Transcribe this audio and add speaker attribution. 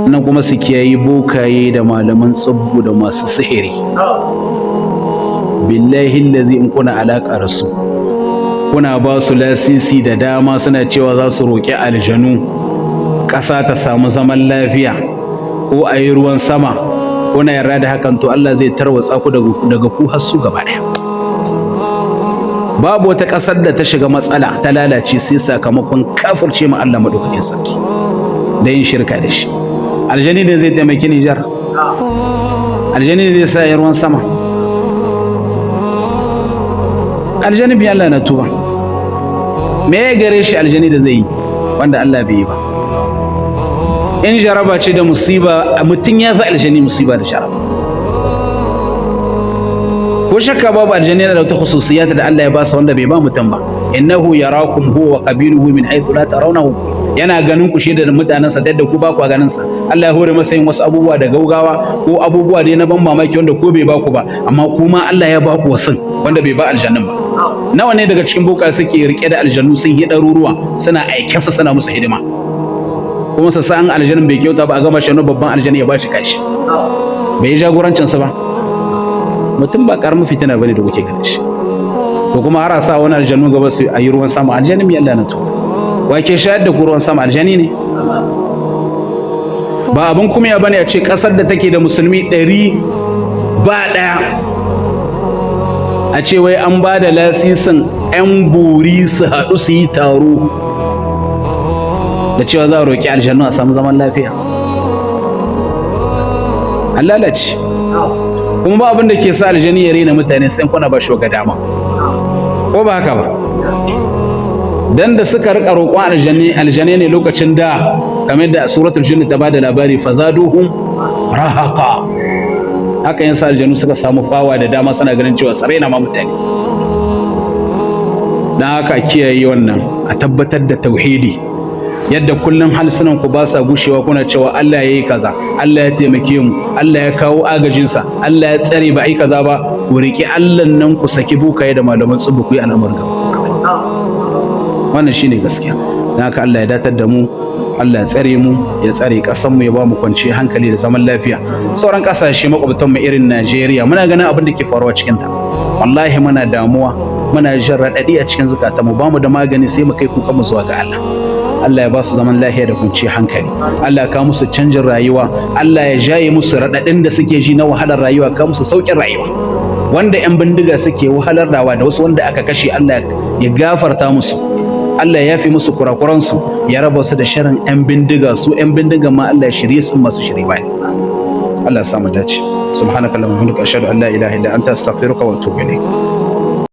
Speaker 1: Nan kuma su kiyayi bokaye da malaman tsubbu da masu sihiri. Billahi lazi, in kuna alaƙa da su, kuna ba su lasisi da dama, suna cewa za su roƙi aljanu ƙasa ta samu zaman lafiya ko a yi ruwan sama, kuna yarda da hakan, to Allah zai tarwatsa ku daga ku har su gaba ɗaya. Babu wata ƙasar da ta shiga matsala ta lalace sai sakamakon kafirce ma Allah Maɗaukakin Sarki da yin shirka da shi. Aljani ne zai taimaki Nijar? Aljani ne zai sa ruwan sama? Aljani bi Allah na tuba. Me ya gare shi aljani da zai yi wanda Allah bai yi ba? In jaraba ce da musiba, mutum ya fi aljani musiba da jaraba. Ko shakka babu, aljani yana da wata khususiyata da Allah ya ba sa wanda bai ba mutum ba. Innahu yarakum huwa wa qabiluhu min haythu la tarawnahum. Yana ganin ku shi da mutanensa ta yadda ku ba ku ganin sa. Allah ya hore masa yin wasu abubuwa da gaugawa ko abubuwa dai na ban mamaki wanda ko bai ba ku ba, amma kuma Allah ya ba ku wasun wanda bai ba aljannin ba. Nawa ne daga cikin boka suke rike da aljannu sun yi ɗaruruwa, suna aikensa, suna musu hidima, kuma sa san aljannin bai kyauta ba, a gama shi babban aljanni ya bashi kashi, bai yi jagorancinsa ba. Mutum ba karamin fitina bane da kuke ganin shi. To kuma har a sa wani aljannu gaba su ayi ruwan sama, aljani mai Allah na to wa ke shayar da ku ruwan sama? Aljani ne? Ba abin kumya bane a ce kasar da take da musulmi 101, a ce wai an ba da lasisin 'yan bori su haɗu su yi taro da cewa za a roƙi aljannu a samu zaman lafiya. An lalace. Kuma ba abin da ke sa aljani ya rena mutane sai kuna ba shi ga dama, ko ba haka ba? Dan da suka rika roƙon aljani, aljani ne lokacin da, kamar da Suratul Jinn ta bada labari, fazaduhum rahaqa. Haka yin sa aljanu suka samu fawa da dama, suna ganin cewa su raina ma mutane. Dan haka kiyaye wannan, a tabbatar da tauhidi. Yadda kullum halsunan ku ba sa gushewa kuna cewa Allah ya yi kaza, Allah ya taimake mu, Allah ya kawo agajinsa, Allah ya tsare ba ai kaza ba, ku riƙi Allah nan, ku saki bokaye da malaman tsubbu, ku yi al'amarin gaba. Wannan shine gaskiya. Dan haka Allah ya datar da mu, Allah ya tsare mu, ya tsare ƙasar mu, ya ba mu kwanciyar hankali da zaman lafiya. Sauran ƙasashe makwabtan mu irin Najeriya, muna ganin abin da ke faruwa cikin ta. Wallahi muna damuwa, muna jin raɗaɗi a cikin zukatanmu. Ba mu da magani sai mu kai kukan mu zuwa ga Allah. Allah ya ba su zaman lafiya da kwanciyar hankali. Allah ya kawo musu canjin rayuwa. Allah ya jaye musu raɗaɗin da suke ji na wahalar rayuwa, kawo musu sauƙin rayuwa. Wanda 'yan bindiga suke wahalar dawa da wasu wanda aka kashe, Allah ya gafarta musu. Allah ya yafe musu kurakuransu, ya raba su da sharrin 'yan bindiga. Su 'yan bindiga ma Allah ya shirye su, masu shirye ne. Allah ya samu dace. Subhanakallahumma wa bihamdika, ashhadu an la ilaha illa anta, astaghfiruka wa atubu ilayk.